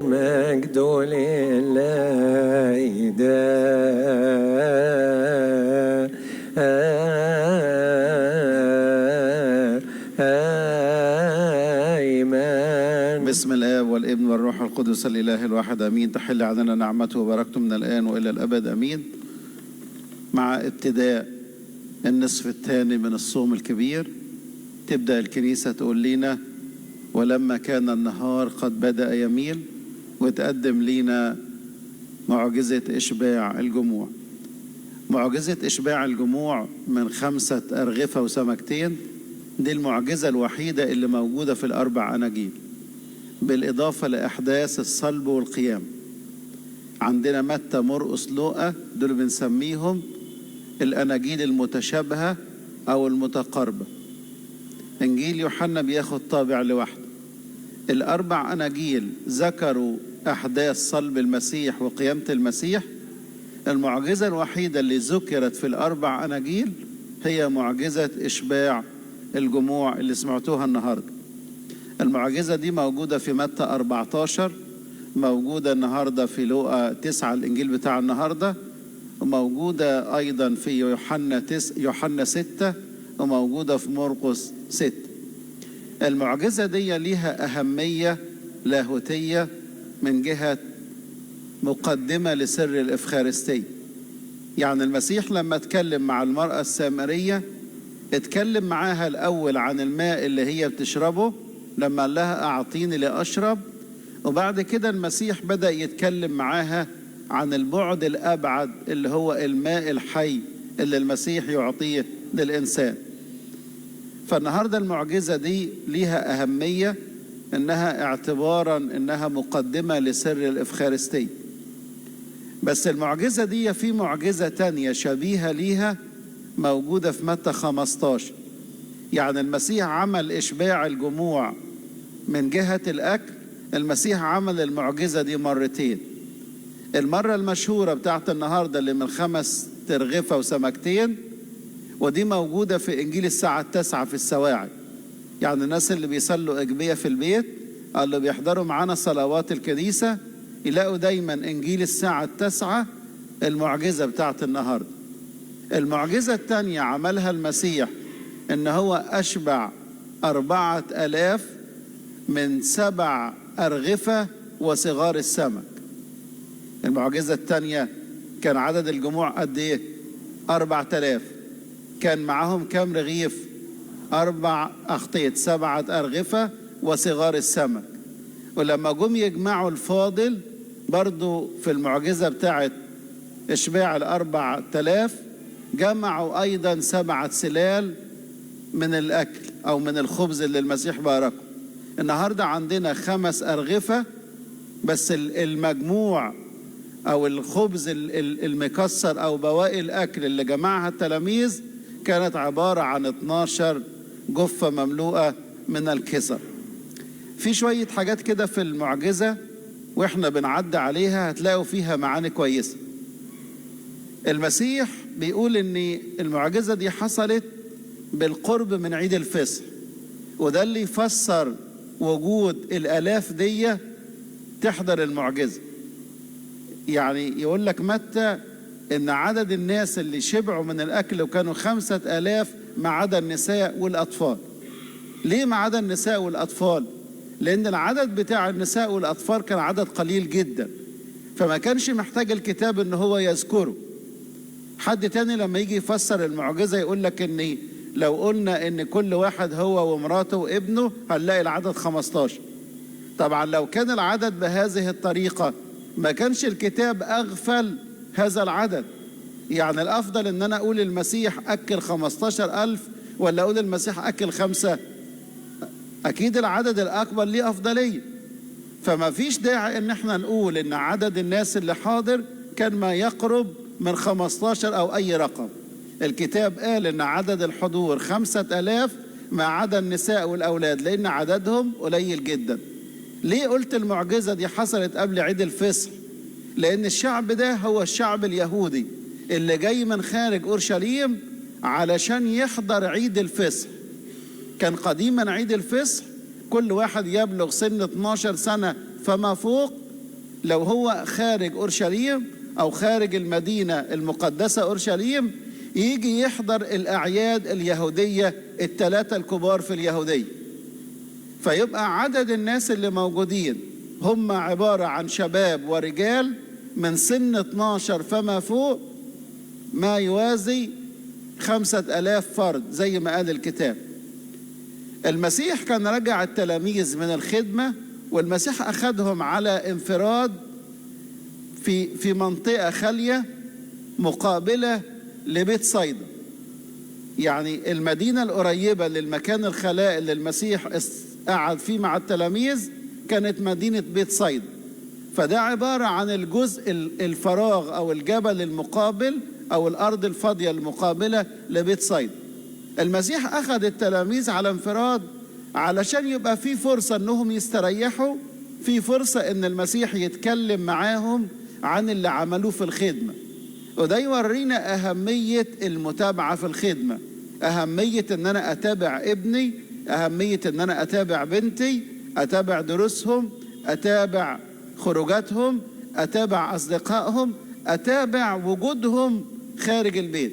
مجد لله دائما. بسم الآب والابن والروح القدس الإله الواحد أمين. تحل علينا نعمته وبركته من الآن وإلى الأبد أمين. مع ابتداء النصف الثاني من الصوم الكبير تبدأ الكنيسة تقول لنا ولما كان النهار قد بدأ يميل، وتقدم لنا معجزة إشباع الجموع. معجزة إشباع الجموع من 5 أرغفة وسمكتين، دي المعجزة الوحيدة اللي موجودة في الأربع أناجيل، بالإضافة لأحداث الصلب والقيام. عندنا متى، مرقس، لوقا، دول بنسميهم الأناجيل المتشابهة أو المتقاربة. إنجيل يوحنا بياخد طابع لوحده. الأربع أناجيل ذكروا أحداث صلب المسيح وقيامة المسيح. المعجزة الوحيدة اللي ذكرت في الأربع أناجيل هي معجزة إشباع الجموع اللي سمعتوها النهاردة. المعجزة دي موجودة في متى 14، موجودة النهاردة في لوقا 9 الإنجيل بتاع النهاردة، وموجودة أيضا في يوحنا 6، وموجودة في مرقس 6. المعجزة دي ليها أهمية لاهوتية من جهة مقدمة لسر الإفخارستية. يعني المسيح لما اتكلم مع المرأة السامرية اتكلم معاها الأول عن الماء اللي هي بتشربه لما قال لها أعطيني لأشرب، وبعد كده المسيح بدأ يتكلم معاها عن البعد الأبعد اللي هو الماء الحي اللي المسيح يعطيه للإنسان. فالنهاردة المعجزة دي ليها أهمية إنها اعتبارا إنها مقدمة لسر الإفخارستية. بس المعجزة دي في معجزة تانية شبيهة ليها موجودة في متى 15. يعني المسيح عمل إشباع الجموع من جهة الأكل، المسيح عمل المعجزة دي مرتين. المرة المشهورة بتاعت النهاردة اللي من 5 ترغفة وسمكتين، ودي موجودة في إنجيل الساعة 9 في السواعي. يعني الناس اللي بيصلوا إجبية في البيت أو اللي بيحضروا معانا صلوات الكنيسة يلاقوا دايما إنجيل الساعة 9 المعجزة بتاعت النهاردة. المعجزة التانية عملها المسيح إن هو أشبع 4000 من 7 أرغفة وصغار السمك. المعجزة التانية كان عدد الجموع قد إيه؟ 4000. كان معاهم كام رغيف؟ 4 أخطيط، 7 أرغفة وصغار السمك. ولما جم يجمعوا الفاضل برضو في المعجزة بتاعت إشباع 4000 جمعوا أيضا 7 سلال من الأكل أو من الخبز اللي المسيح باركه. النهاردة عندنا 5 أرغفة بس، المجموع أو الخبز المكسر أو بواقي الأكل اللي جمعها التلاميذ كانت عبارة عن 12 جفة مملوءة من الكسر. في شوية حاجات كده في المعجزة وإحنا بنعدي عليها هتلاقوا فيها معاني كويسة. المسيح بيقول إن المعجزة دي حصلت بالقرب من عيد الفصح، وده اللي يفسر وجود الآلاف دي تحضر المعجزة. يعني يقول لك متى إن عدد الناس اللي شبعوا من الأكل وكانوا 5000 ما عدا النساء والأطفال. ليه ما عدا النساء والأطفال؟ لأن العدد بتاع النساء والأطفال كان عدد قليل جدا، فما كانش محتاج الكتاب إن هو يذكره. حد تاني لما يجي يفسر المعجزة يقول لك إن لو قلنا إن كل واحد هو ومراته وابنه هنلاقي العدد 15. طبعا لو كان العدد بهذه الطريقة ما كانش الكتاب أغفل هذا العدد. يعني الأفضل إن أنا أقول المسيح أكل 15,000 ولا أقول المسيح أكل 5؟ أكيد العدد الأكبر ليه أفضلية. فما فيش داعي إن احنا نقول إن عدد الناس اللي حاضر كان ما يقرب من 15 أو أي رقم. الكتاب قال إن عدد الحضور 5000 ما عدا النساء والأولاد لأن عددهم قليل جدا. ليه قلت المعجزة دي حصلت قبل عيد الفصح؟ لأن الشعب ده هو الشعب اليهودي اللي جاي من خارج أورشليم علشان يحضر عيد الفصح. كان قديما عيد الفصح كل واحد يبلغ سن 12 سنة فما فوق لو هو خارج أورشليم أو خارج المدينة المقدسة أورشليم يجي يحضر الأعياد اليهودية الثلاثة الكبار في اليهودية. فيبقى عدد الناس اللي موجودين هم عبارة عن شباب ورجال من سن 12 فما فوق، ما يوازي 5000 فرد زي ما قال الكتاب. المسيح كان رجع التلاميذ من الخدمة، والمسيح أخذهم على انفراد في منطقة خالية مقابلة لبيت صيدا، يعني المدينة القريبة للمكان الخلاء اللي المسيح قعد فيه مع التلاميذ كانت مدينة بيت صيدا. فده عبارة عن الجزء الفراغ أو الجبل المقابل أو الأرض الفاضية المقابلة لبيت صيدا. المسيح أخذ التلاميذ على انفراد علشان يبقى في فرصة أنهم يستريحوا، في فرصة أن المسيح يتكلم معاهم عن اللي عملوه في الخدمة. وده يورينا أهمية المتابعة في الخدمة، أهمية أن أنا أتابع ابني، أهمية أن أنا أتابع بنتي، أتابع دروسهم، أتابع خروجاتهم، أتابع أصدقائهم، أتابع وجودهم خارج البيت.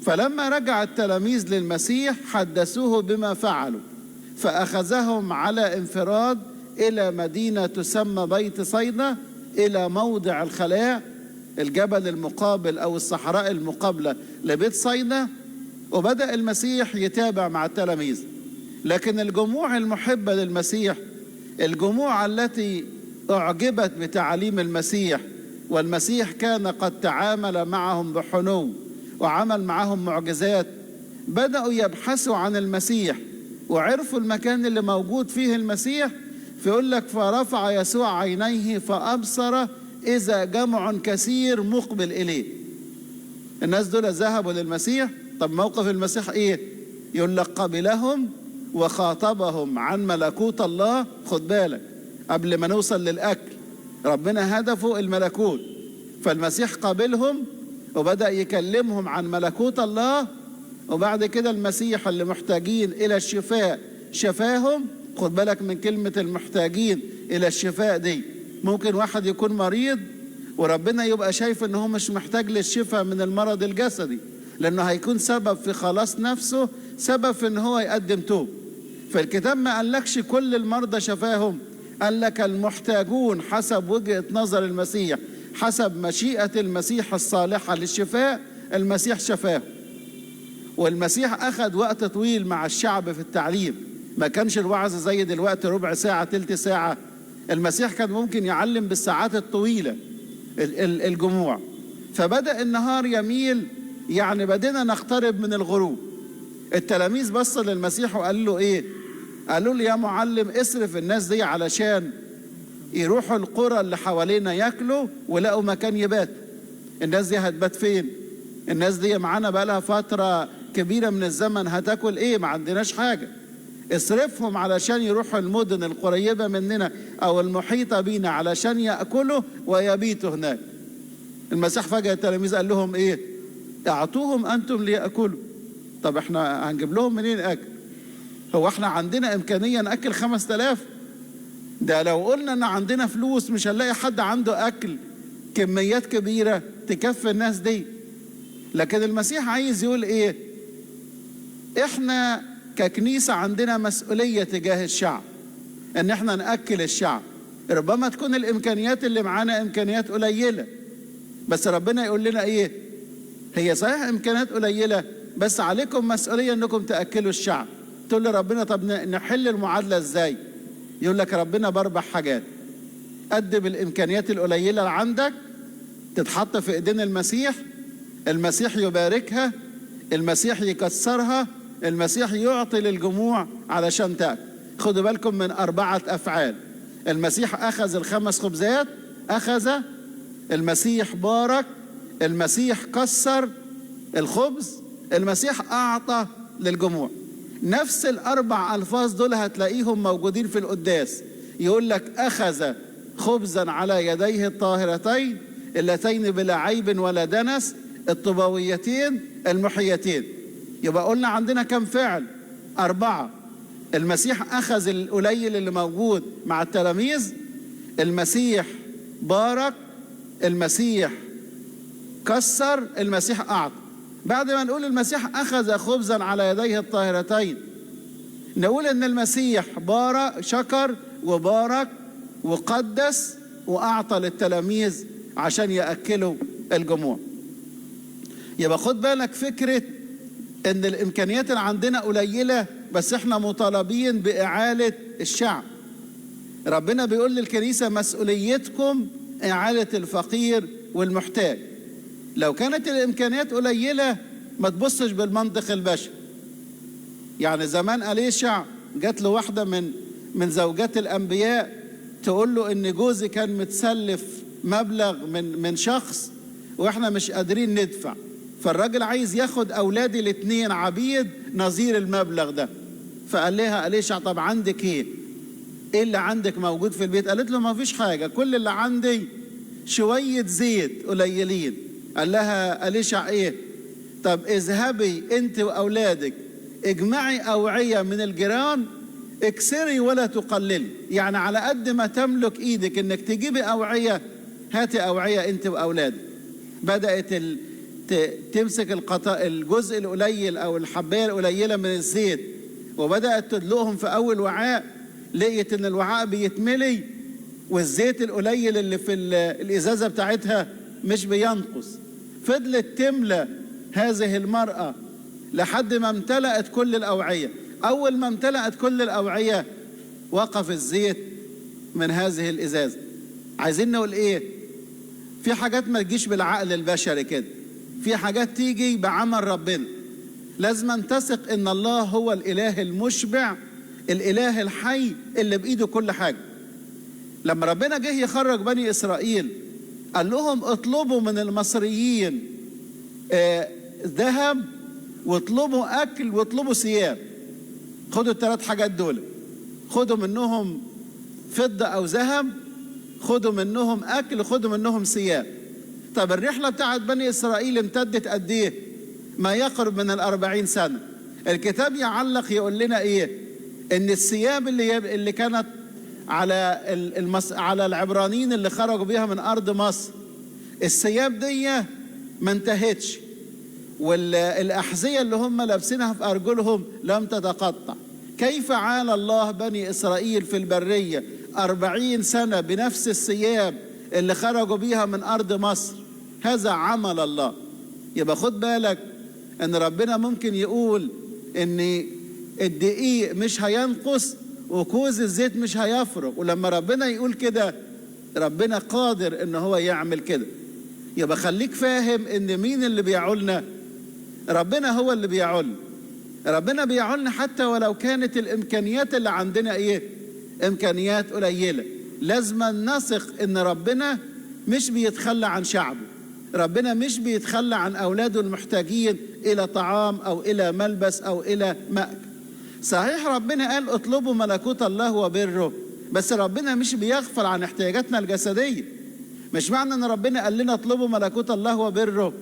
فلما رجع التلاميذ للمسيح حدثوه بما فعلوا، فأخذهم على انفراد إلى مدينة تسمى بيت صيدا، إلى موضع الخلاء، الجبل المقابل أو الصحراء المقابلة لبيت صيدا. وبدأ المسيح يتابع مع التلاميذ. لكن الجموع المحبة للمسيح، الجموع التي أعجبت بتعاليم المسيح، والمسيح كان قد تعامل معهم بحنو وعمل معهم معجزات، بدأوا يبحثوا عن المسيح وعرفوا المكان اللي موجود فيه المسيح. فيقول لك فرفع يسوع عينيه فأبصر إذا جمع كثير مقبل إليه. الناس دول ذهبوا للمسيح. طب موقف المسيح إيه؟ يقول لك قبلهم وخاطبهم عن ملكوت الله. خد بالك قبل ما نوصل للأكل، ربنا هدفه الملكوت، فالمسيح قابلهم وبدأ يكلمهم عن ملكوت الله. وبعد كده المسيح اللي محتاجين إلى الشفاء شفاهم. خد بالك من كلمة المحتاجين إلى الشفاء دي، ممكن واحد يكون مريض وربنا يبقى شايف إن هو مش محتاج للشفاء من المرض الجسدي، لأنه هيكون سبب في خلاص نفسه، سبب في إن هو يقدم توب. فالكتاب ما قالكش كل المرضى شفاهم، قال لك المحتاجون حسب وجهة نظر المسيح، حسب مشيئة المسيح الصالحة للشفاء، المسيح شفاه. والمسيح أخذ وقت طويل مع الشعب في التعليم، ما كانش الوعظ زي دلوقتي ربع ساعة تلت ساعة، المسيح كان ممكن يعلم بالساعات الطويلة الجموع. فبدأ النهار يميل، يعني بدينا نقترب من الغروب. التلاميذ بصوا للمسيح وقال له إيه؟ قالوا له يا معلم اصرف الناس دي علشان يروحوا القرى اللي حوالينا ياكلوا ولقوا مكان يبات. الناس دي هتبات فين؟ الناس دي معانا بقالها فترة كبيرة من الزمن، هتاكل ايه؟ ما عندناش حاجة. اصرفهم علشان يروحوا المدن القريبة مننا او المحيطة بينا علشان يأكلوا ويبيتوا هناك. المسيح فجأة التلاميذ قال لهم ايه؟ اعطوهم انتم ليأكلوا. طب احنا هنجيب لهم منين اكل؟ هو احنا عندنا امكانية نأكل 5000؟ ده لو قلنا ان عندنا فلوس مش هنلاقي حد عنده اكل كميات كبيرة تكفي الناس دي. لكن المسيح عايز يقول ايه؟ احنا ككنيسة عندنا مسؤولية تجاه الشعب، ان احنا نأكل الشعب. ربما تكون الامكانيات اللي معانا امكانيات قليلة، بس ربنا يقول لنا ايه؟ هي صحيح امكانيات قليلة، بس عليكم مسؤولية انكم تأكلوا الشعب. تقول لربنا طب نحل المعادلة ازاي؟ يقول لك ربنا باربع حاجات. قدم الامكانيات القليلة اللي عندك تتحط في ايدين المسيح، المسيح يباركها، المسيح يكسرها، المسيح يعطي للجموع علشان تاكل. خدوا بالكم من 4 أفعال. المسيح أخذ ال5 خبزات، أخذ، المسيح بارك، المسيح كسر الخبز، المسيح أعطى للجموع. نفس ال4 ألفاظ دول هتلاقيهم موجودين في القداس. يقول لك أخذ خبزا على يديه الطاهرتين اللتين بلا عيب ولا دنس، الطوباويتين المحيتين. يبقى قلنا عندنا كم فعل؟ 4. المسيح أخذ القليل اللي موجود مع التلاميذ، المسيح بارك، المسيح كسر، المسيح أعطى. بعد ما نقول المسيح أخذ خبزا على يديه الطاهرتين، نقول إن المسيح بارك، شكر وبارك وقدس وأعطى للتلاميذ عشان يأكلوا الجموع. يبقى خد بالك فكرة إن الإمكانيات اللي عندنا قليلة، بس إحنا مطالبين بإعالة الشعب. ربنا بيقول للكنيسة مسؤوليتكم إعالة الفقير والمحتاج. لو كانت الإمكانيات قليلة ما تبصش بالمنطق البشري. يعني زمان أليشع جات له واحدة من زوجات الأنبياء تقول له إن جوزي كان متسلف مبلغ من شخص وإحنا مش قادرين ندفع، فالراجل عايز ياخد أولادي الاثنين عبيد نظير المبلغ ده. فقال لها أليشع طب عندك إيه؟ إيه اللي عندك موجود في البيت؟ قالت له ما فيش حاجة، كل اللي عندي شوية زيت قليلين. قال لها أليشع إيه؟ طب اذهبي أنت وأولادك اجمعي أوعية من الجيران، اكسري ولا تقللي، يعني على قد ما تملك إيدك إنك تجيبي أوعية هاتي أوعية أنت وأولادك. بدأت تمسك الجزء القليل أو الحباية القليلة من الزيت وبدأت تدلقهم في أول وعاء، لقيت إن الوعاء بيتملي والزيت القليل اللي في الإزازة بتاعتها مش بينقص. فضلت تملى هذه المرأة لحد ما امتلأت كل الأوعية. أول ما امتلأت كل الأوعية وقف الزيت من هذه الإزازة. عايزين نقول إيه؟ في حاجات ما تجيش بالعقل البشري كده، في حاجات تيجي بعمل ربنا. لازم تثق إن الله هو الإله المشبع، الإله الحي اللي بإيده كل حاجة. لما ربنا جه يخرج بني إسرائيل قال لهم اطلبوا من المصريين ذهب، واطلبوا أكل، واطلبوا ثياب. خدوا الثلاث حاجات دول، خدوا منهم فضة أو ذهب، خدوا منهم أكل، خدوا منهم ثياب. طب الرحلة بتاعت بني إسرائيل امتدت قد إيه؟ ما يقرب من 40 سنة. الكتاب يعلق يقول لنا إيه؟ إن الثياب اللي كانت على على العبرانيين اللي خرجوا بيها من أرض مصر، الثياب دي ما انتهتش، والأحذية اللي هم لابسينها في أرجلهم لم تتقطع. كيف عال الله بني إسرائيل في البرية 40 سنة بنفس الثياب اللي خرجوا بيها من أرض مصر؟ هذا عمل الله. يبقى خد بالك أن ربنا ممكن يقول أن الدقيق مش هينقص وكوز الزيت مش هيفرق، ولما ربنا يقول كده ربنا قادر أن هو يعمل كده. يبقى خليك فاهم أن مين اللي بيعولنا؟ ربنا هو اللي بيعولنا. ربنا بيعولنا حتى ولو كانت الإمكانيات اللي عندنا إيه؟ إمكانيات قليلة. لازم نثق إن ربنا مش بيتخلى عن شعبه، ربنا مش بيتخلى عن أولاده المحتاجين إلى طعام أو إلى ملبس أو إلى مأكل. صحيح ربنا قال اطلبوا ملكوت الله وبره، بس ربنا مش بيغفل عن احتياجاتنا الجسدية. مش معنى إن ربنا قال لنا اطلبوا ملكوت الله وبره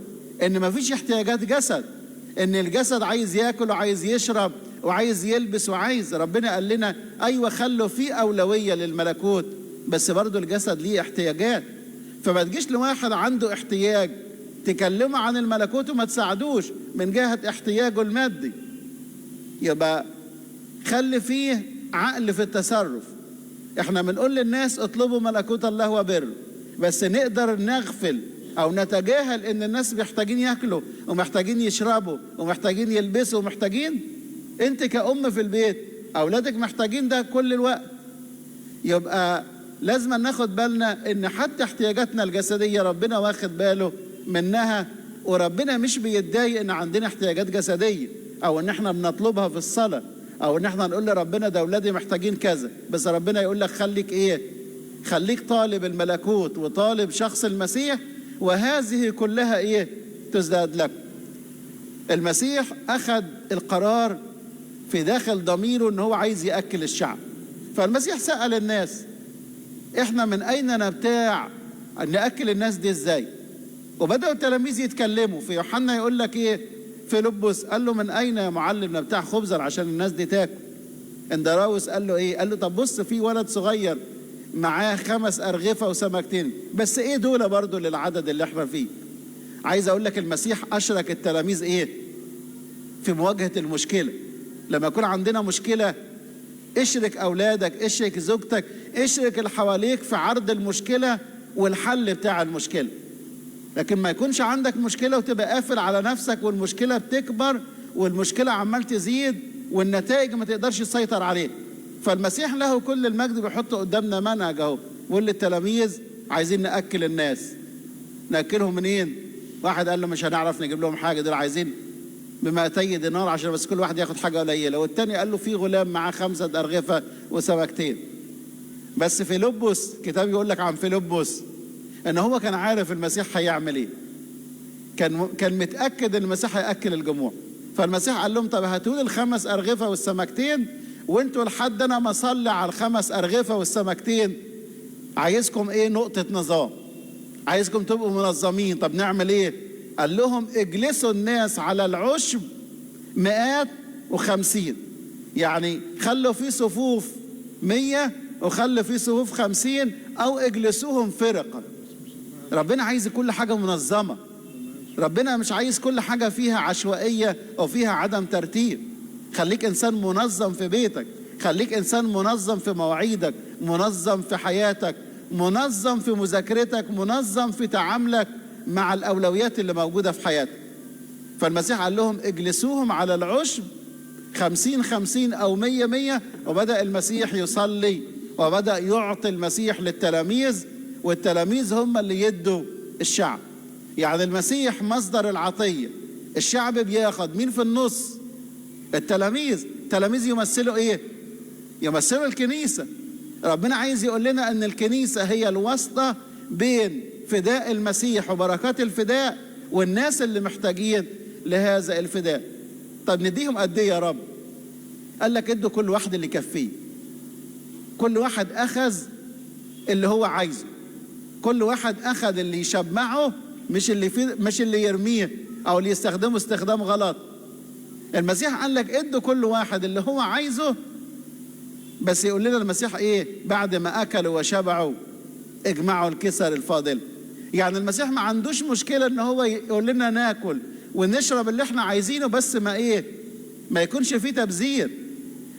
إن مفيش احتياجات جسد، إن الجسد عايز ياكل وعايز يشرب وعايز يلبس وعايز. ربنا قال لنا أيوة خلوا في أولوية للملكوت، بس برضو الجسد ليه احتياجات. فما تجيش لواحد عنده احتياج تكلمه عن الملكوت وما تساعدوش من جهة احتياجه المادي. يبقى خلي فيه عقل في التصرف. احنا بنقول للناس اطلبوا ملكوت الله وبره، بس نقدر نغفل او نتجاهل ان الناس محتاجين ياكلوا ومحتاجين يشربوا ومحتاجين يلبسوا ومحتاجين. انت كأم في البيت اولادك محتاجين ده كل الوقت. يبقى لازم ناخد بالنا ان حتى احتياجاتنا الجسدية ربنا واخد باله منها، وربنا مش بيتضايق ان عندنا احتياجات جسدية او ان احنا بنطلبها في الصلاة او ان احنا نقول لربنا ده اولادي محتاجين كذا، بس ربنا يقول لك خليك ايه؟ خليك طالب الملكوت وطالب شخص المسيح، وهذه كلها ايه؟ تزداد لك. المسيح اخذ القرار في داخل ضميره ان هو عايز يأكل الشعب. فالمسيح سأل الناس احنا من اين نبتاع نأكل الناس دي ازاي؟ وبدأوا التلاميذ يتكلموا. في يوحنا يقول لك ايه؟ فيلبس قال له من اين يا معلم نبتاع خبزا عشان الناس دي تاكل؟ اندراوس قال له ايه؟ قال له طب بص في ولد صغير معاه 5 أرغفة وسمكتين، بس ايه دول برضو للعدد اللي احنا فيه؟ عايز اقول لك المسيح اشرك التلاميذ ايه في مواجهة المشكلة. لما يكون عندنا مشكلة اشرك اولادك، اشرك زوجتك، اشرك اللي حواليك في عرض المشكلة والحل بتاع المشكلة. لكن ما يكونش عندك مشكلة وتبقى قافل على نفسك، والمشكلة بتكبر والمشكلة عمال تزيد والنتائج ما تقدرش تسيطر عليها. فالمسيح له كل المجد بيحط قدامنا منهج اهو، بيقول للتلاميذ عايزين نأكل الناس، نأكلهم منين؟ واحد قال له مش هنعرف نجيب لهم حاجة، دول عايزين ب200 دينار عشان بس كل واحد ياخد حاجة قليلة. والتاني قال له في غلام معاه 5 أرغفة وسمكتين. بس فيلبس، كتاب يقول لك عن فيلبس ان هو كان عارف المسيح هيعمل ايه، كان متأكد ان المسيح هيأكل الجموع. فالمسيح قال لهم طب هاتوا لي ال5 أرغفة والسمكتين، وانتوا لحد انا ما اصلي على ال5 أرغفة والسمكتين عايزكم ايه؟ نقطة نظام، عايزكم تبقوا منظمين. طب نعمل ايه؟ قال لهم اجلسوا الناس على العشب 150، يعني خلوا في صفوف 100 وخلوا في صفوف 50، او اجلسوهم فرقا. ربنا عايز كل حاجة منظمة، ربنا مش عايز كل حاجة فيها عشوائية او فيها عدم ترتيب. خليك إنسان منظم في بيتك، خليك إنسان منظم في مواعيدك، منظم في حياتك، منظم في مذاكرتك، منظم في تعاملك مع الأولويات اللي موجودة في حياتك. فالمسيح قال لهم اجلسوهم على العشب 50 50 أو 100 100، وبدأ المسيح يصلي وبدأ يعطي المسيح للتلاميذ، والتلاميذ هم اللي يدوا الشعب. يعني المسيح مصدر العطية، الشعب بياخد. مين في النص؟ التلاميذ. التلاميذ يمثلوا ايه؟ يمثلوا الكنيسة. ربنا عايز يقول لنا ان الكنيسة هي الواسطة بين فداء المسيح وبركات الفداء والناس اللي محتاجين لهذا الفداء. طب نديهم قد ايه يا رب؟ قال لك ادوا كل واحد اللي يكفيه. كل واحد اخذ اللي هو عايزه، كل واحد اخذ اللي يشبعه، مش اللي يرميه او اللي يستخدمه استخدام غلط. المسيح قال لك ادوا كل واحد اللي هو عايزه، بس يقول لنا المسيح ايه؟ بعد ما اكلوا وشبعوا اجمعوا الكسر الفاضل. يعني المسيح ما عندوش مشكلة ان هو يقول لنا ناكل ونشرب اللي احنا عايزينه، بس ما ايه؟ ما يكونش فيه تبذير،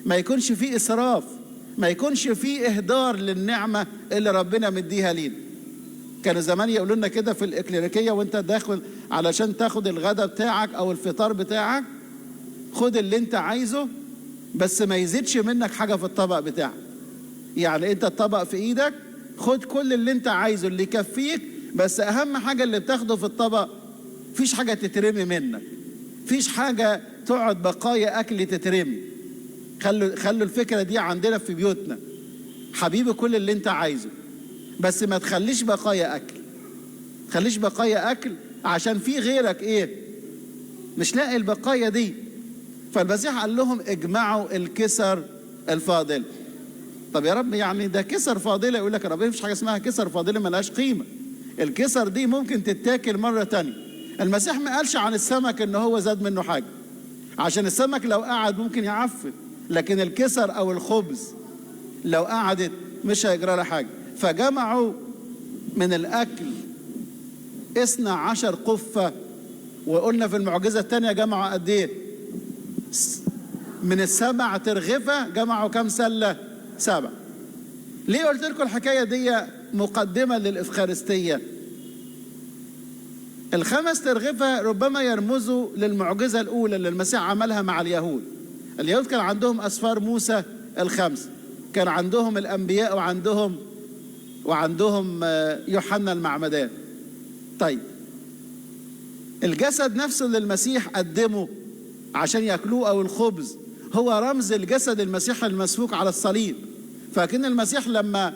ما يكونش فيه اسراف، ما يكونش فيه اهدار للنعمة اللي ربنا مديها لينا. كانوا زمان يقولوا لنا كده في الإكليريكية وانت داخل علشان تاخد الغداء بتاعك او الفطار بتاعك، خد اللي انت عايزه بس ما يزيدش منك حاجة في الطبق بتاعك. يعني انت الطبق في ايدك، خد كل اللي انت عايزه اللي يكفيك، بس اهم حاجة اللي بتاخده في الطبق فيش حاجة تترمي منك، فيش حاجة تقعد بقايا اكل تترمي. خلوا الفكرة دي عندنا في بيوتنا. حبيبي كل اللي انت عايزه بس ما تخليش بقايا اكل، تخليش بقايا اكل عشان في غيرك ايه؟ مش لاقي البقايا دي. فالمسيح قال لهم اجمعوا الكسر الفاضل. طب يا رب يعني ده كسر فاضلة؟ يقول لك يا رب مفيش حاجة اسمها كسر فاضلة ملهاش قيمة، الكسر دي ممكن تتاكل مرة تانية. المسيح ما قالش عن السمك ان هو زاد منه حاجة، عشان السمك لو قعد ممكن يعفن، لكن الكسر او الخبز لو قعدت مش هيجرى لها حاجة. فجمعوا من الأكل 12 قفة، وقلنا في المعجزة الثانية جمعوا قد ايه؟ من ال7 ترغفة جمعوا كم سلة؟ 7. ليه قلت لكم الحكاية دي مقدمة للإفخارستية؟ ال5 ترغفة ربما يرمزوا للمعجزة الأولى اللي المسيح عملها مع اليهود. اليهود كان عندهم أسفار موسى ال5، كان عندهم الأنبياء وعندهم يوحنا المعمدان. طيب الجسد نفسه اللي المسيح قدمه عشان ياكلوه او الخبز هو رمز الجسد المسيح المسفوك على الصليب. فكأن المسيح لما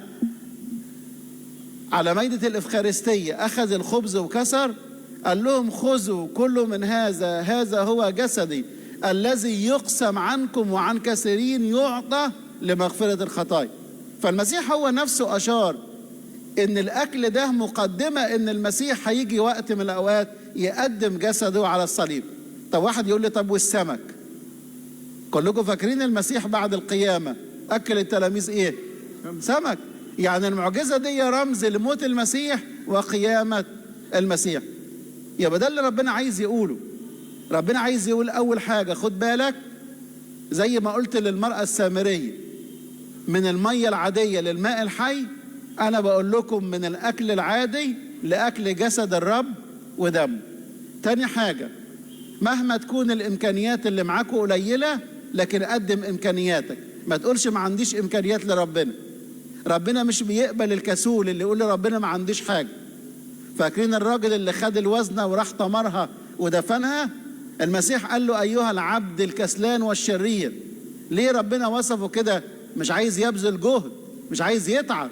على مائدة الإفخارستية أخذ الخبز وكسر قال لهم خذوا كل من هذا، هذا هو جسدي الذي يقسم عنكم وعن كثيرين يعطى لمغفرة الخطايا. فالمسيح هو نفسه أشار إن الأكل ده مقدمة إن المسيح هيجي وقت من الأوقات يقدم جسده على الصليب. طب واحد يقول لي طب والسمك؟ كلكم فاكرين المسيح بعد القيامة أكل التلاميذ إيه؟ سمك. يعني المعجزة دي رمز لموت المسيح وقيامة المسيح. يبقى ده اللي ربنا عايز يقوله. ربنا عايز يقول أول حاجة، خد بالك زي ما قلت للمرأة السامرية من المية العادية للماء الحي، أنا بقول لكم من الأكل العادي لأكل جسد الرب ودمه. تاني حاجة، مهما تكون الإمكانيات اللي معاكم قليلة، لكن قدم إمكانياتك. ما تقولش ما عنديش إمكانيات لربنا. ربنا مش بيقبل الكسول اللي يقول لربنا ما عنديش حاجة. فاكرين الراجل اللي خد الوزنة وراح طمرها ودفنها؟ المسيح قال له أيها العبد الكسلان والشرير. ليه ربنا وصفه كده؟ مش عايز يبذل جهد، مش عايز يتعب.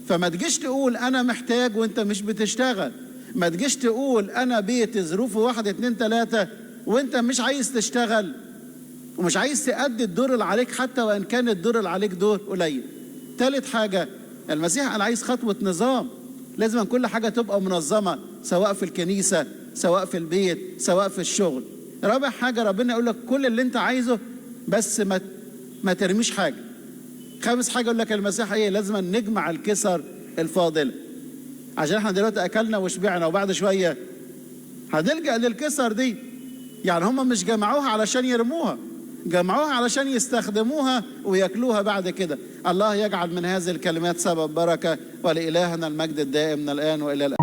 فما تجيش تقول أنا محتاج وأنت مش بتشتغل. ما تجيش تقول أنا بيتي ظروفه 1 2 3 وأنت مش عايز تشتغل ومش عايز تأدي الدور اللي عليك، حتى وإن كان الدور اللي عليك دور قليل. تالت حاجة، المسيح قال عايز خطوة نظام. لازم كل حاجة تبقى منظمة، سواء في الكنيسة، سواء في البيت، سواء في الشغل. رابع حاجة، ربنا يقول لك كل اللي انت عايزه بس ما ترميش حاجة. خامس حاجة يقول لك المسيح ايه؟ لازم نجمع الكسر الفاضلة، عشان احنا دلوقتي اكلنا وشبعنا وبعد شوية هنلجأ للكسر دي. يعني هم مش جمعوها علشان يرموها، جمعوها علشان يستخدموها وياكلوها بعد كده. الله يجعل من هذه الكلمات سبب بركة، ولإلهنا المجد الدائم من الآن وإلى الآن.